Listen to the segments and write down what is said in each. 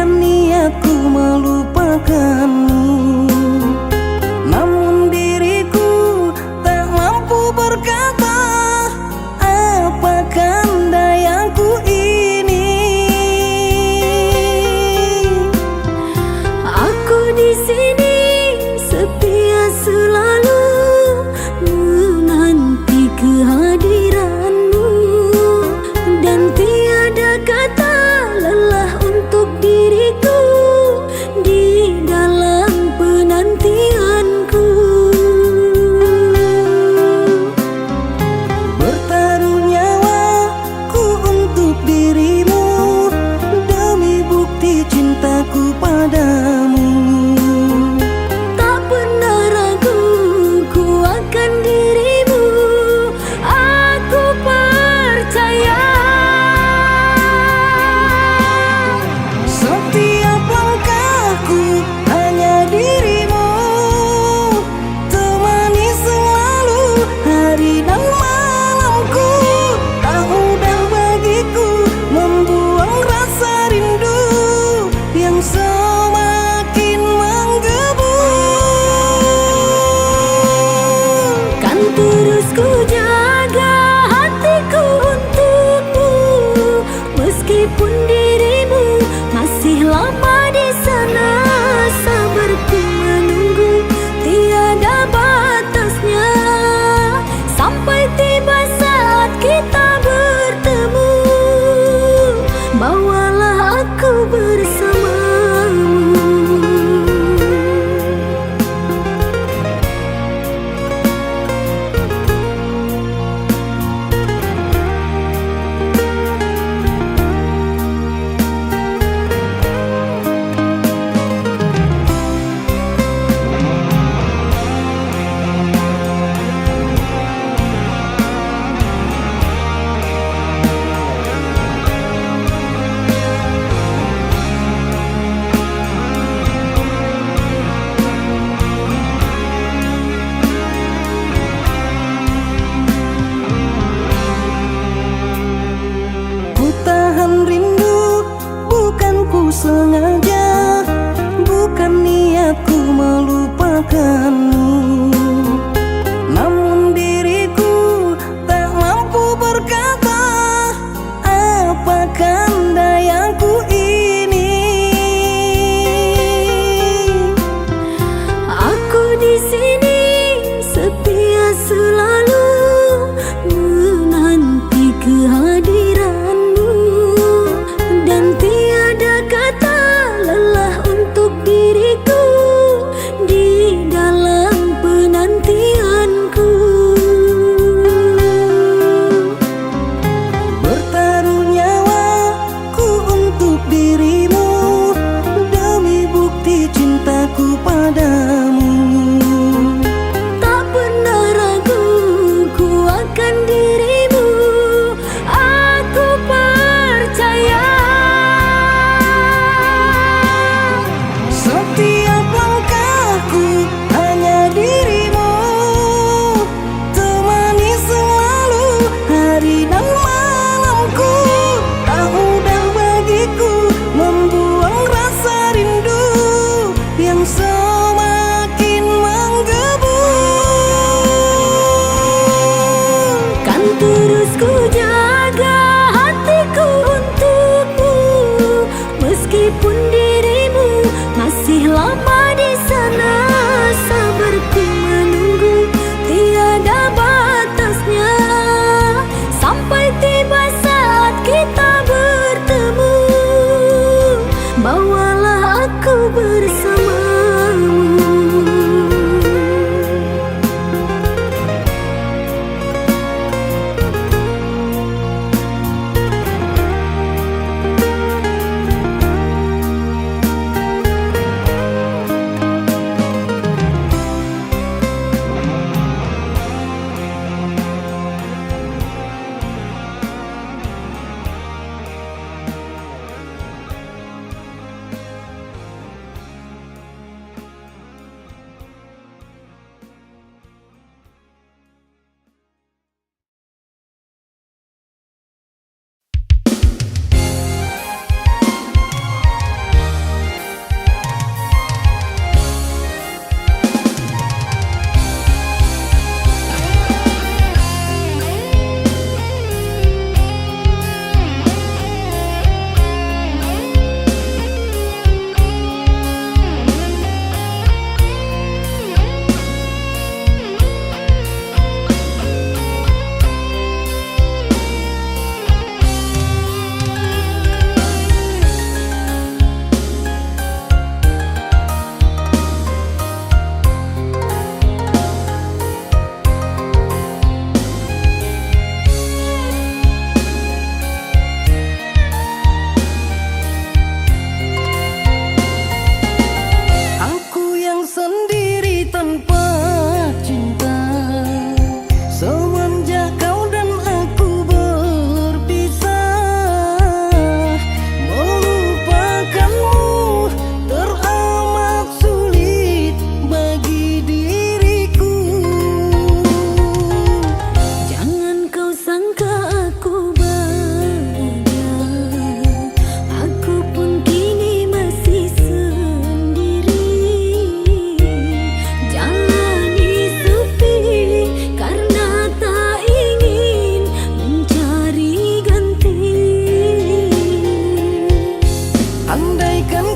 Bukan niatku melupakanmu, namun diriku tak mampu berkata, apakan dayaku ini. Aku di sini setia selalu menanti kehadiranmu, dan tiada kata lelah untuk diriku di dalam penantianku. Bertaruh nyawaku untuk dirimu, demi bukti cintaku padamu. Tak pernah ragu ku akan dirimu, aku percaya. Setiap langkahku hanya dirimu, temani selalu hari dan malamku. Tak mudah bagiku membuang rasa rindu yang semakin menggebu. Kan terus ku jaga hatiku untukmu, meskipun dirimu masih lama di sana. Sabarku menunggu tiada batasnya, sampai tiba saat kita bertemu. Bawalah aku bersamamu. Ku tahan rindu, bukan ku sengaja, bukan niatku melupakanmu, namun diriku tak mampu berkata, apakan dayaku ini. Aku di sini setia selalu menanti kehadiranmu, dan tiada kata lelah untuk diriku di dalam penantianku. Bertaruh nyawaku untuk dirimu, demi bukti cintaku padamu. Tak pernah ragu ku akan dirimu, aku percaya. Setiap langkahku hanya dirimu, temani selalu hari dan malamku. Tak mudah bagiku membuang rasa rindu yang semakin menggebu. Kan terus ku jaga hatiku untukmu, meskipun dirimu masih lama di sana. Sabarku menunggu tiada batasnya, sampai tiba saat kita bertemu. Bawalah aku bersamamu.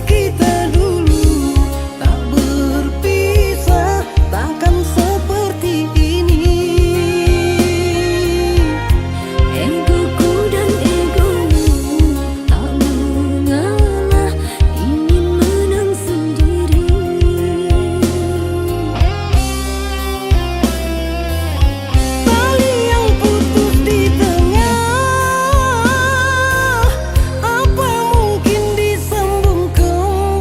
kita dulu tak berpisah, takkan seperti ini. Egoku dan egomu tak mengalah, ingin menang sendiri. Tali yang putus di tengah, apa mungkin disambung kembali?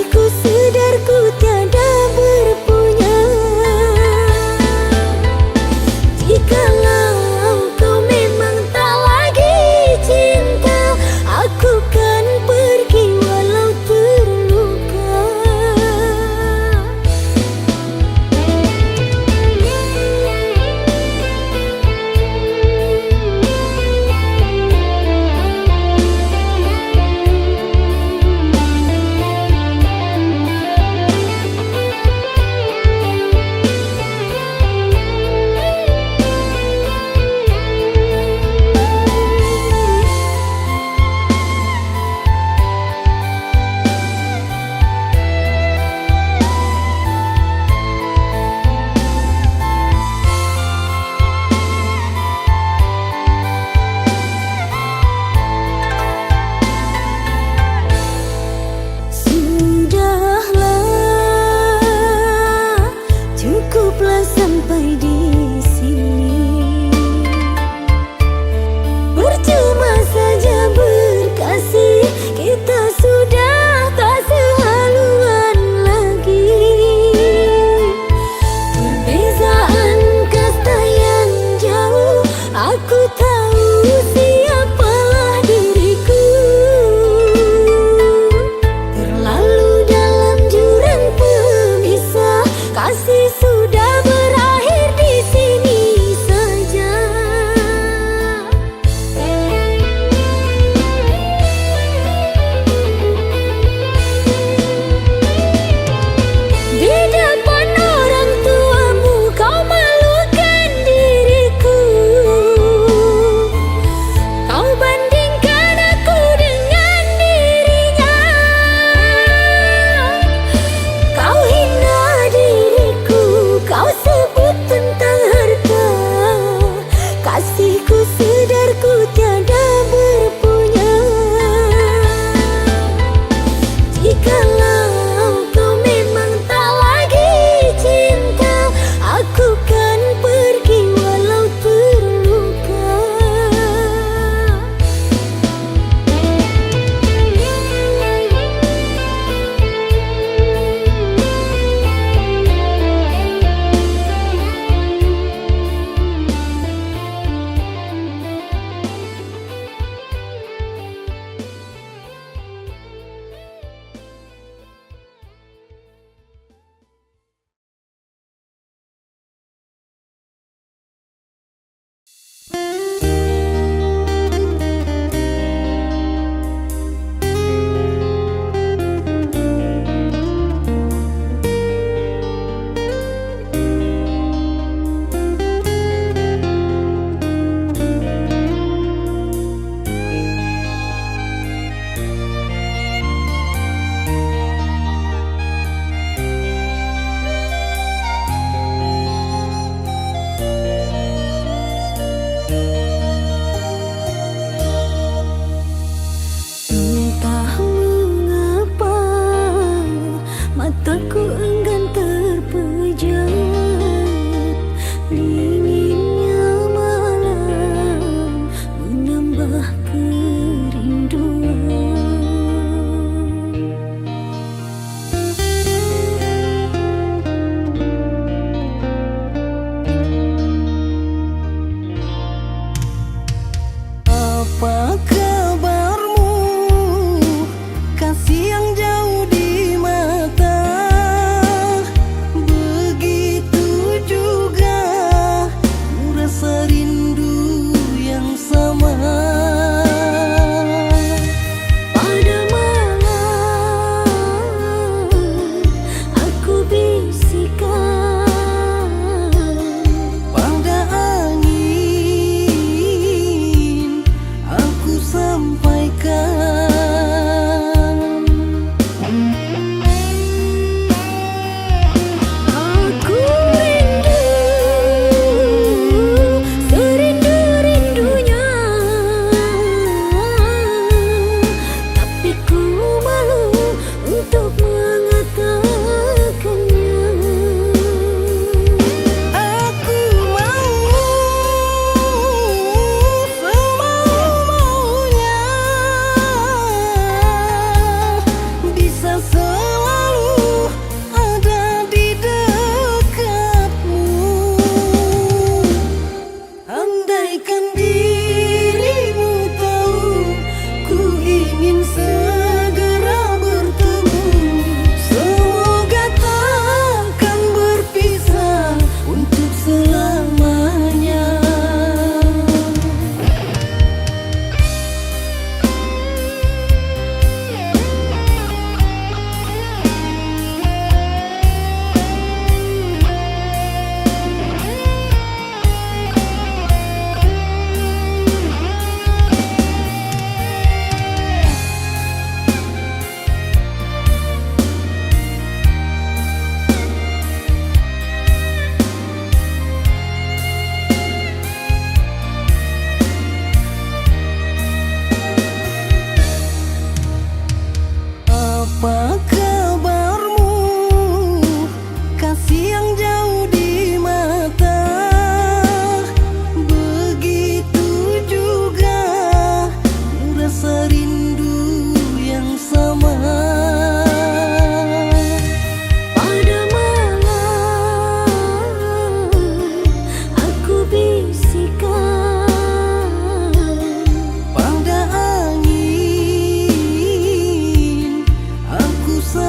Kini ku sadar ku tiada berpunya. Jikalau kau memang tak lagi cinta, aku kan pergi walau terluka.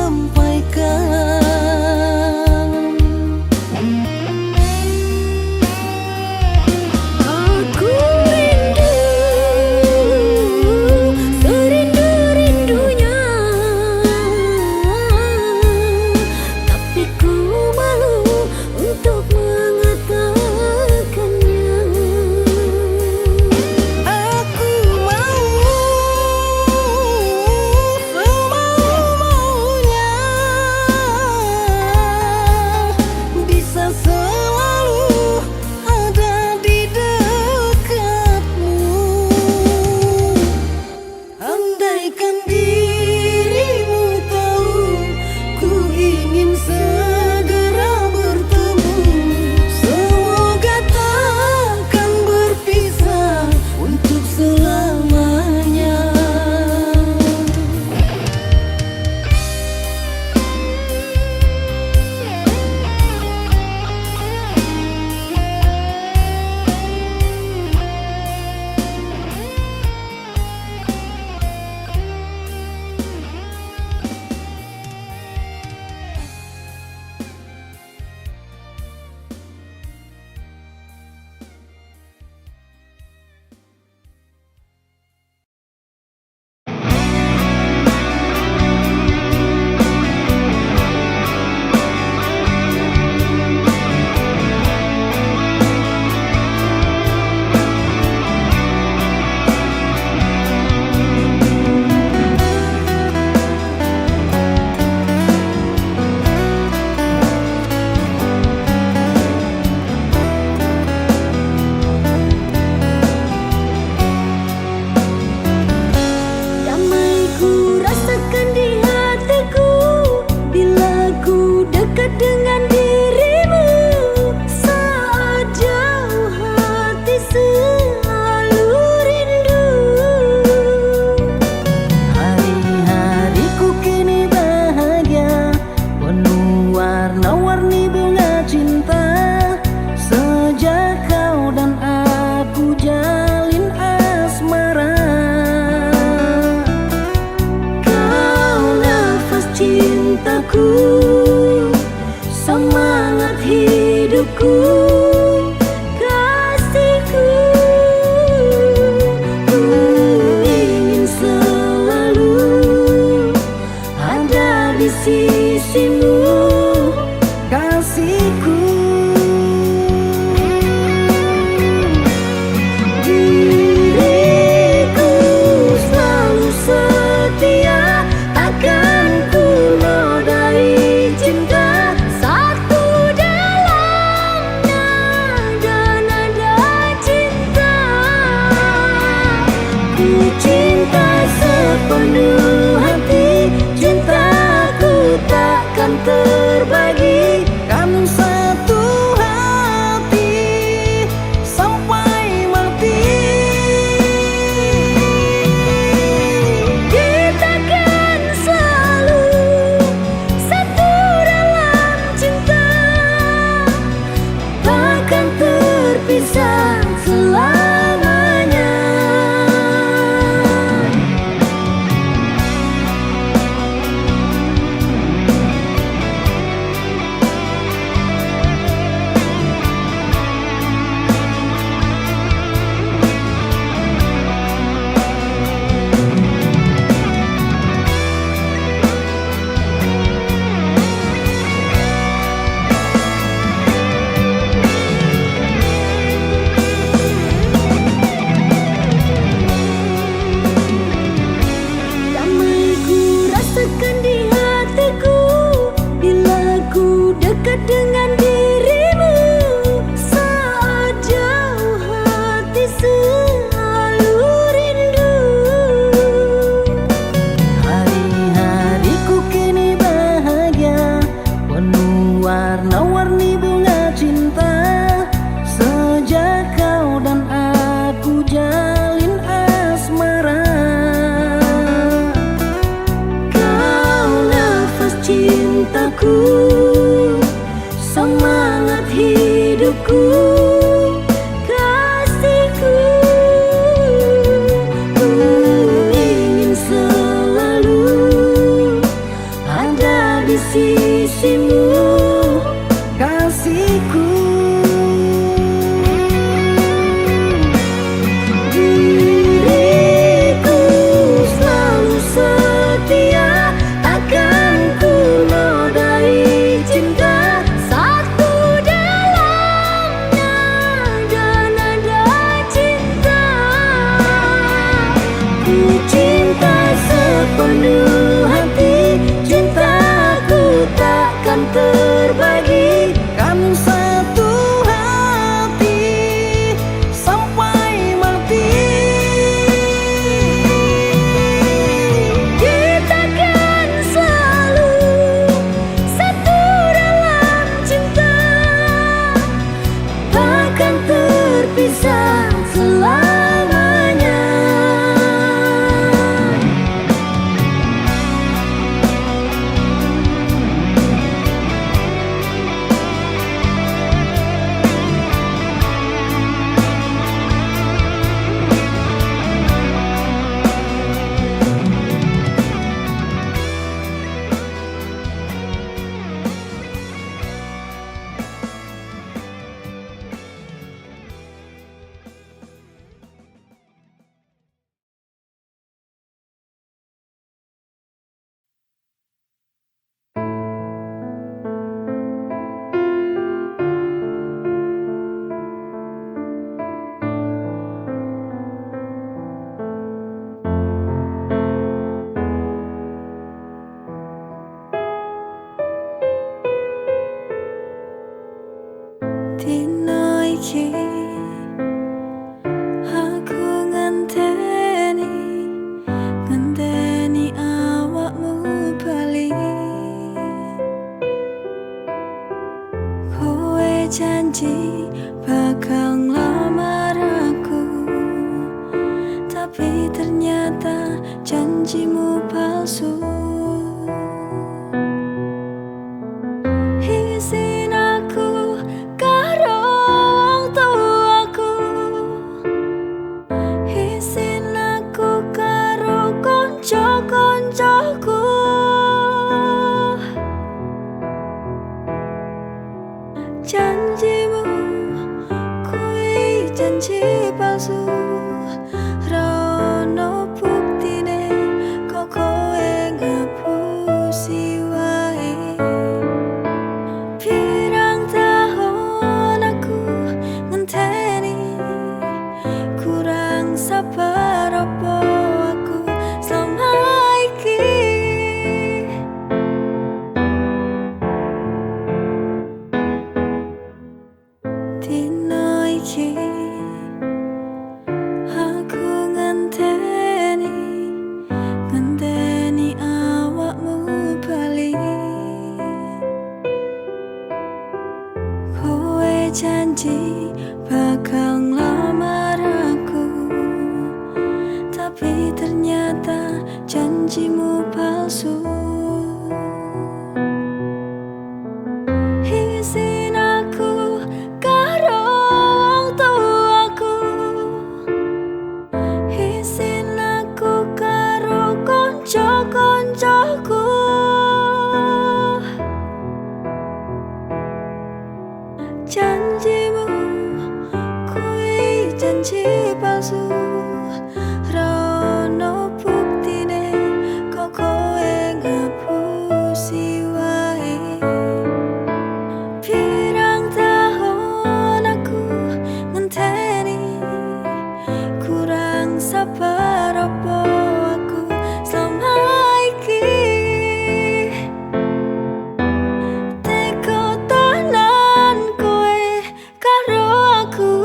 sampaikan. Aku rindu, serindu-rindunya, tapi ku malu untuk mengatakannya. Aku mau semau-maunya bisa selalu ada di dekatmu. Andaikan dirimu tahu, ku ingin segera bertemu. Semoga takkan berpisah untuk selamanya. Damai ku rasakan di hatiku bila ku dekat dengan dirimu. Saat jauh hati selalu rindu. Hari-hariku kini bahagia, penuh warna-warni bunga cinta. Sejak kau dan aku jalin asmara. Kau nafas cintaku, semangat hidupku, kasihku. Ku ingin selalu ada di sisimu. Kasihku, Diriku selalu setia, takkan ku nodai cinta. Satu dalam nada-nada cinta. Ku cinta sepenuh hati, cintaku takkan terbagi. Kan satu hati sampai mati. Kita kan selalu satu dalam cinta, takkan terpisah selamanya. Damai ku rasakan di hatiku bila ku dekat dengan dirimu. Saat jauh hati selalu rindu. Hari-hariku kini bahagia, penuh warna-warni bunga cinta. Sejak kau dan aku jalin asmara. Kau nafas cintaku, semangat hidupku, kasihku. Ku ingin selalu ada di sisimu, kasihku. Diriku selalu setia, takkan ku nodai cinta. Satu dalam nada-nada cinta. Ku cinta sepenuh hati, cintaku takkan terbagi. Kan satu hati sampai mati. Kita kan selalu satu dalam cinta, takkan terpisah selamanya. Dino iki aku ngenteni, ngenteni awakmu bali. Kowe janji bakal nglamar aku, tapi ternyata janjimu palsu. Izin aku karo wong tuaku, izin aku karo kanca-kancaku. Janjimu kuwi janji palsu, ra ono buktine kok kowe ngapusi wae. Pirang tahun aku ngenteni, kurang sabar apa aku selama iki. Dino iki aku ngenteni, ngenteni awakmu bali. Kowe janji bakal nglamar aku, tapi ternyata janjimu palsu. Izin aku karo wong tuaku, izin aku karo kanca-kancaku. Janjimu kuwi janji palsu, ra ono buktine kok kowe ngapusi wae. Pirang tahun aku ngenteni, kurang sabar apa aku selama iki. Teko tenan kowe karo aku.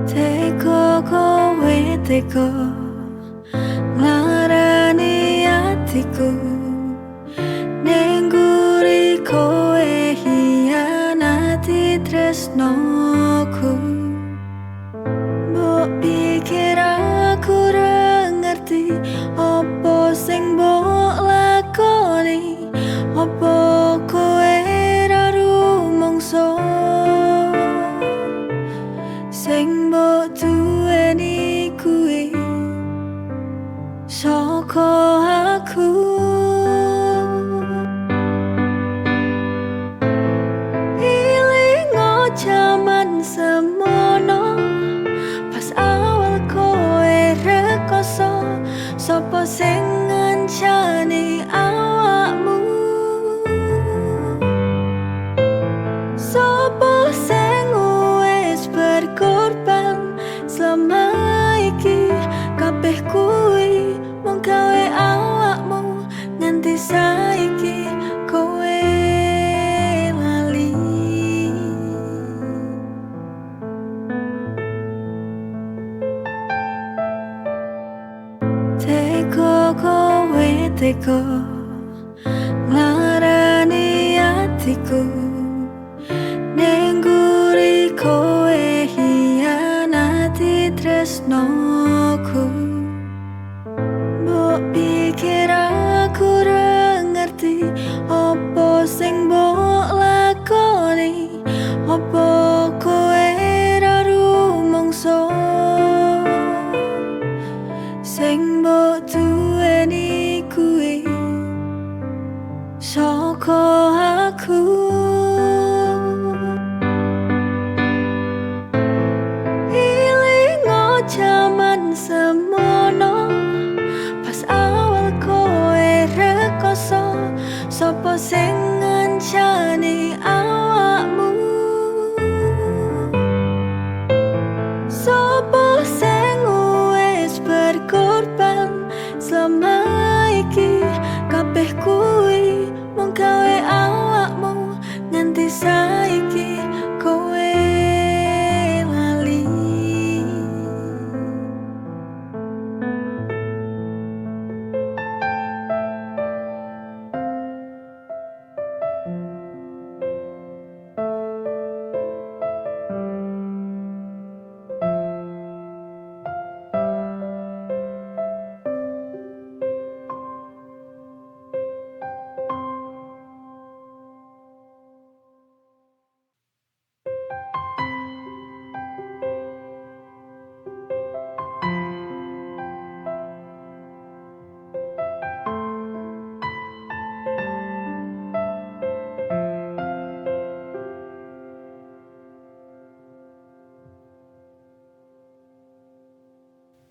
Teko kowe teko atiku. Ning guri kowe hianati tresnoku. Mbok pikir aku ora ngerti opo sing mbok lakoni, opo kowe ra rumangsa sing mbok duweni kuwi saka aku. Ilingo jaman semono pas awal kowe rekoso, sapa sing ngancani awakmu, sapa sing wis berkorban selama iki. Kabeh kuwi mung gawe awakmu nganti saiki kowe lali. Teko kowe teko nglarani atiku. Ning guri kowe hianati tresnoku. Mbok pikir aku ora ngerti opo sing mbok lakoni, opo kowe ra rumangsa sing mbok duweni kuwi saka aku. Ilingo jaman semono pas awal kowe rekoso, sapa sing ngancani awakmu, sapa sing wis berkorban selama iki. Kabeh kuwi mung gawe awakmu nganti saiki kowe lali.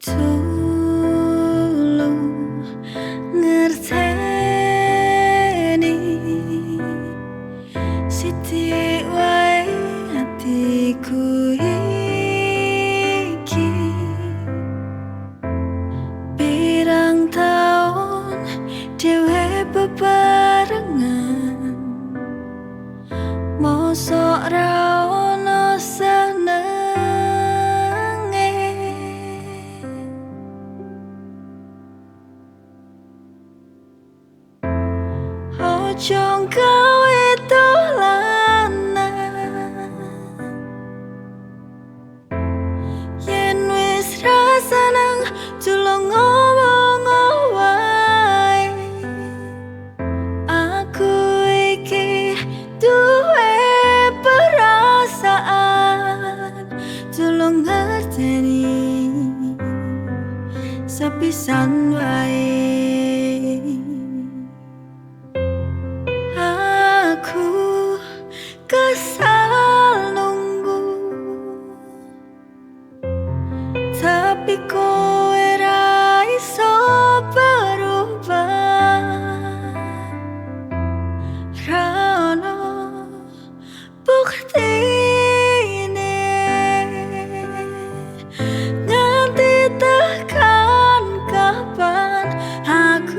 Tulung ngerteni sithik wae atiku iki. Pirang taun dhewe bebarengan, mosok ra ono senenge. Ojo gawe dolanan yen wis ra seneng, tulung ngomong wae. Aku iki duwe perasaan, tulung ngerteni sepisan wae. Aku kesal nunggu, tapi kowe ra iso berubah. Ra ono buktine nganti tekan kapan aku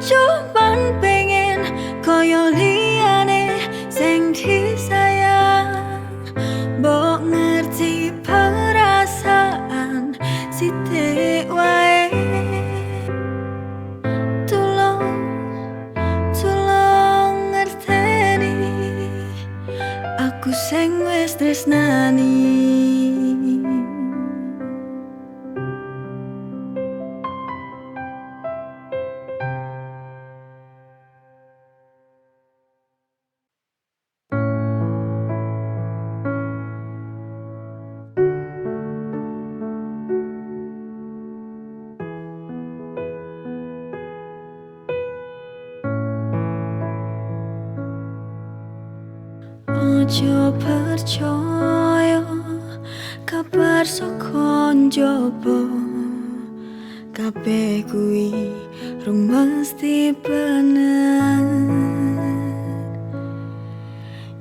cuman pengen koyo liyane sing disayang. Mbok ngerti perasaan sithik wae. Tulung, tulung ngerteni aku sing wis tresnani. Ojo percaya kabar saka njaba, kabeh kuwi rung mesti bener.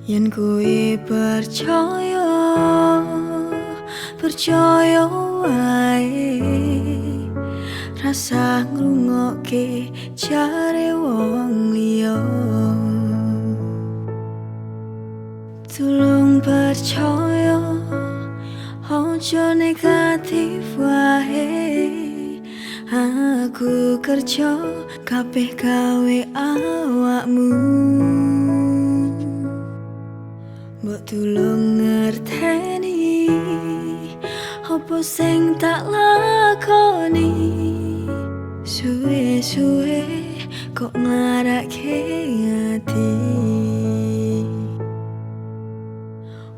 Yen kuwi percaya, percaya wae, rasa ngrungokke jare wong liya. Tulung percaya, ojo negatif wae. Aku kerja kabeh gawe awakmu. Mbok tulung ngerteni apa sing tak lakoni. Suwe-suwe kok nglarake ati.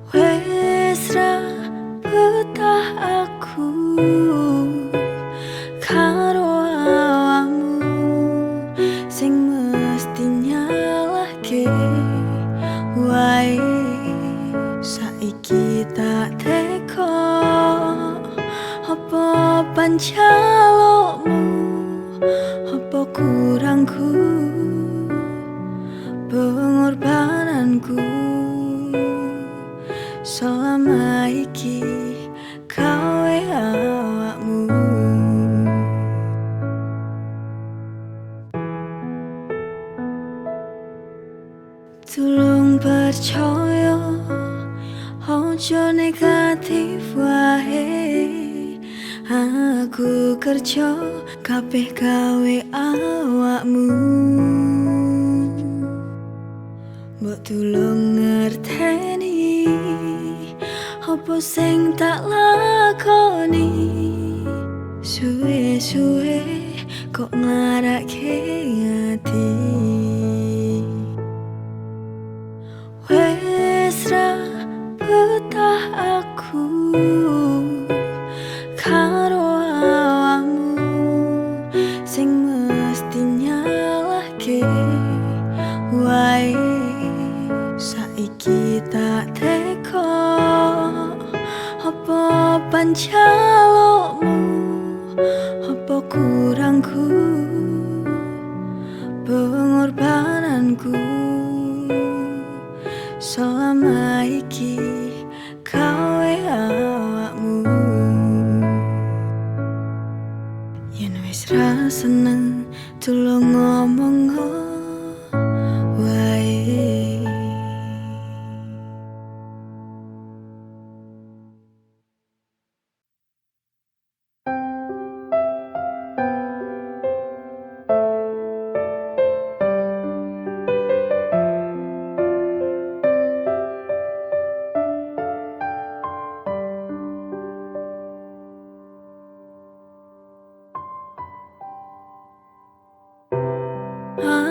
Wes ra betah aku karo awakmu sing mesti nyalahke wae. Saiki tak teko apa panjalukmu, apa kurangku pengorbananku selama iki gawe awakmu. Tulung percaya, ojo negatif wae. Aku kerja kabeh gawe awakmu. Mbok tulung ngerteni apa sing tak lakoni. Suwe-suwe kok nglarake ati. Wes ra betah aku karo awakmu sing mesti nyalahke wae. Saiki tak teko apa panjalukmu, apa kurangku pengorbananku selama iki gawe awakmu. Yen wis ra seneng tulung ngomong wae.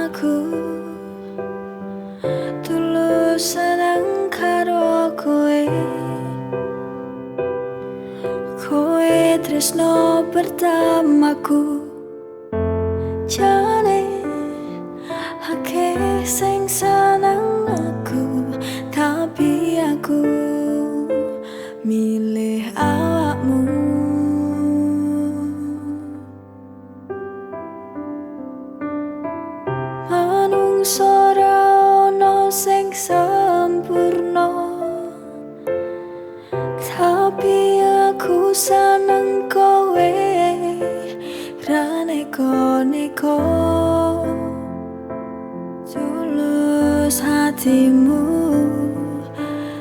Aku tulus seneng karo kowe, kowe tresno pertamaku. Jane akeh sing seneng aku, tapi aku milih awakmu. Manungsa ra ono sing sempurna, tapi aku seneng kowe ra neko-neko. hatimu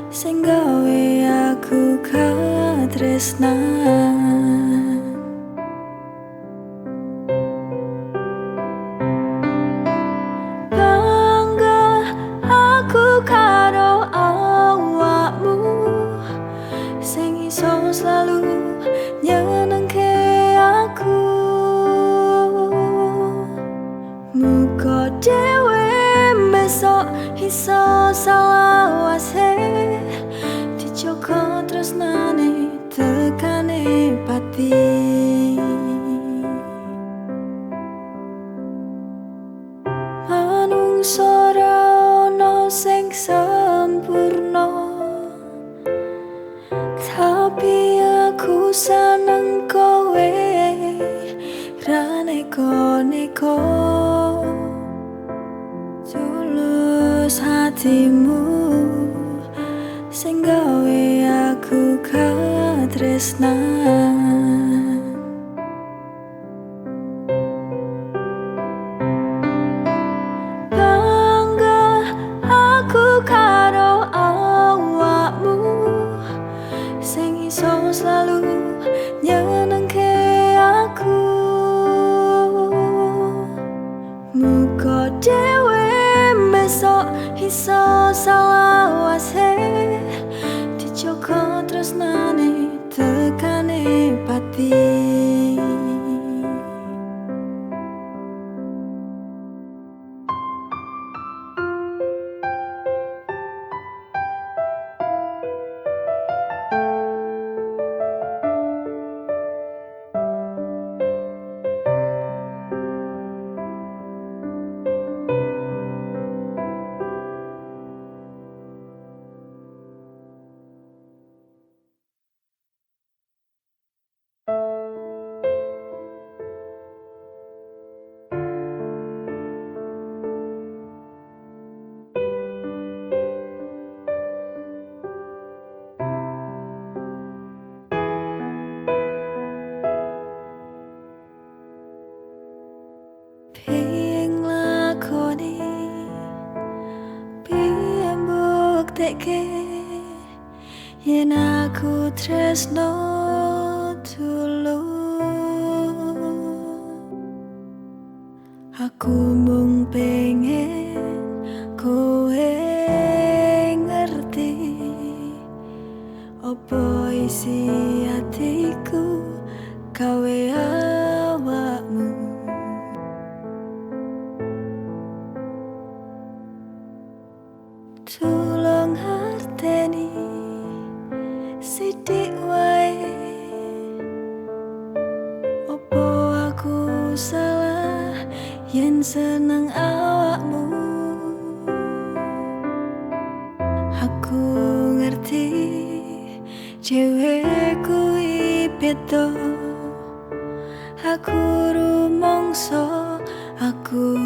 sing gawe aku katresnan. Bangga aku karo awakmu sing iso selalu nyenengke aku. Muga dhewe besok iso salawase dijogo tresnane tekane pati. Manungsa ra ono sing sempurna, tapi aku seneng kowe ra neko-neko. Tulus hatimu sing gawe aku katresnan. Bangga aku karo awakmu sing iso selalu nyenengke aku. Muga dhewe besok iso salawase dijogo tresnane tekane pati. Piye nglakoni, piye mbuktekke yen aku tresno tulus. Aku mung pengen kowe ngerti opo isi atiku gawe awakmu. Tulung ngerteni sithik wae opo aku salah yen seneng awakmu. Aku ngerti dhewe kuwi beda, aku rumangsa aku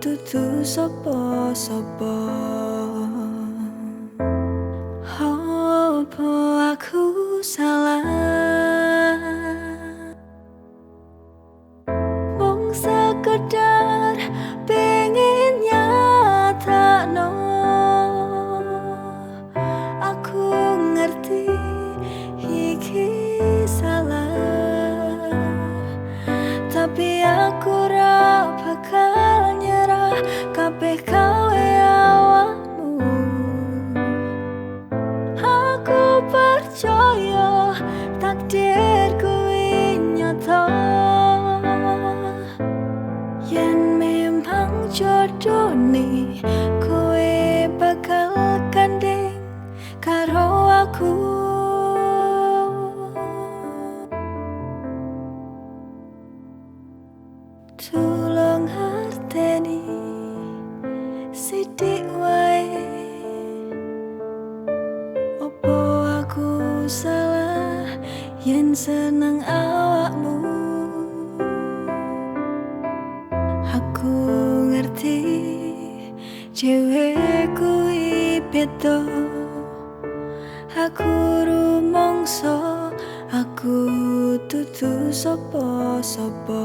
dudu sapa-sapa. Opo aku salah mung sekedar pengen nyatakno. Aku ngerti iki salah, tapi aku ra bakal nyerah kabeh gawe awakmu. Aku percaya takdir kuwi nyata, yen memang jodone kowe bakal gandeng karo aku. Tulung ngerteni sithik wae opo aku salah yen seneng awakmu. Aku ngerti dhewe kuwi beda, aku rumangsa aku dudu sapa-sapa.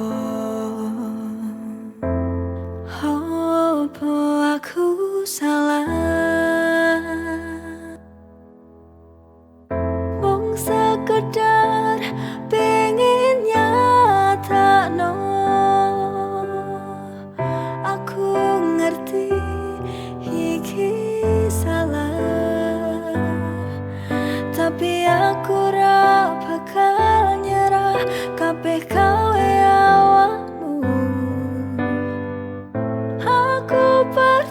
Opo aku salah?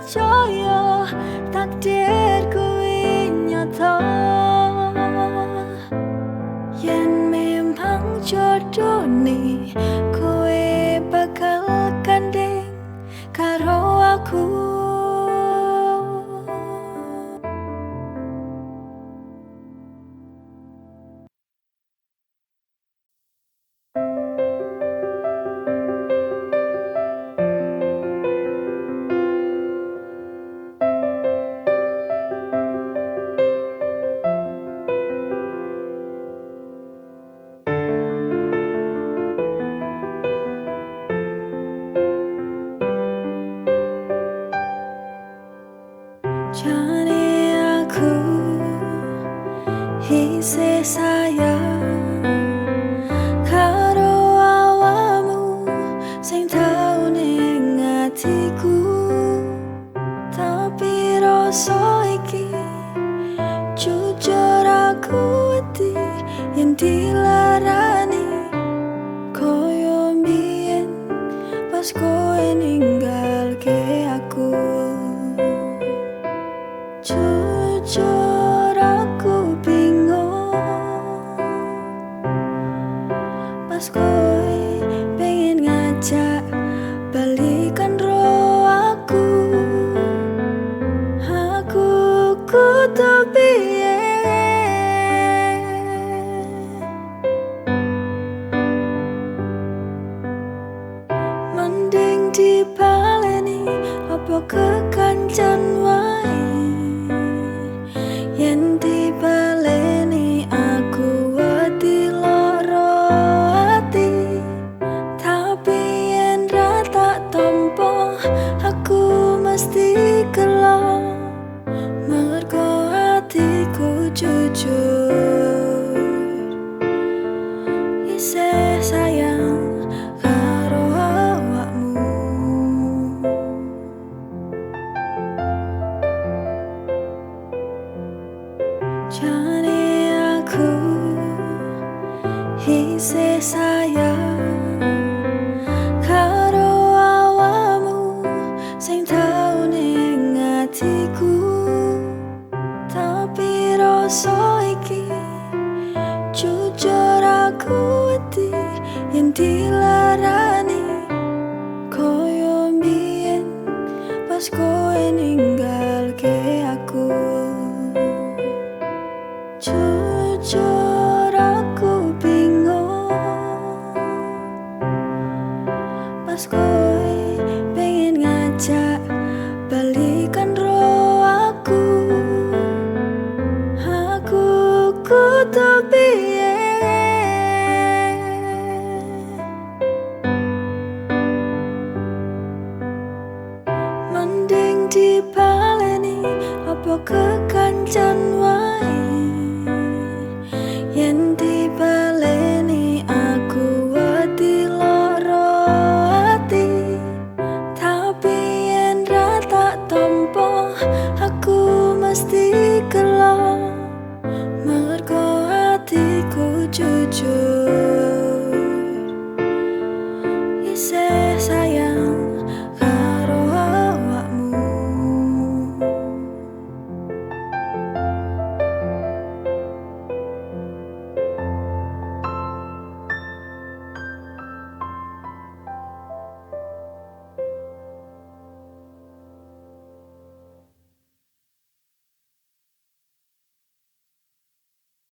percaya takdir kuwi nyata. Yen memang jodone kowe bakal gandeng karo aku. Jane aku isih sayang karo awakmu sing tau ning atiku, tapi rasa iki jujur aku wedi yen dilarani koyo mbiyen pas kowe ninggalke aku. Jujur aku bingung pas kowe pengen ngajak balikan ro aku. Aku kudu piye? Mending dibaleni apa kekancan wae. Yen dibaleni aku wedi lara ati, tapi yen ra tak tampa aku mesti gelo mergo atiku jujur isih sayang karo awakmu. Jane aku isih sayang karo awakmu sing tau ning atiku, tapi rasa iki jujur aku wedi yen dilarani koyo mbiyen pas kowe ninggalke aku. Jujur aku bingung pas kowe pengen ngajak balikan ro aku. Aku kudu piye? Mending dibaleni apa kekancan.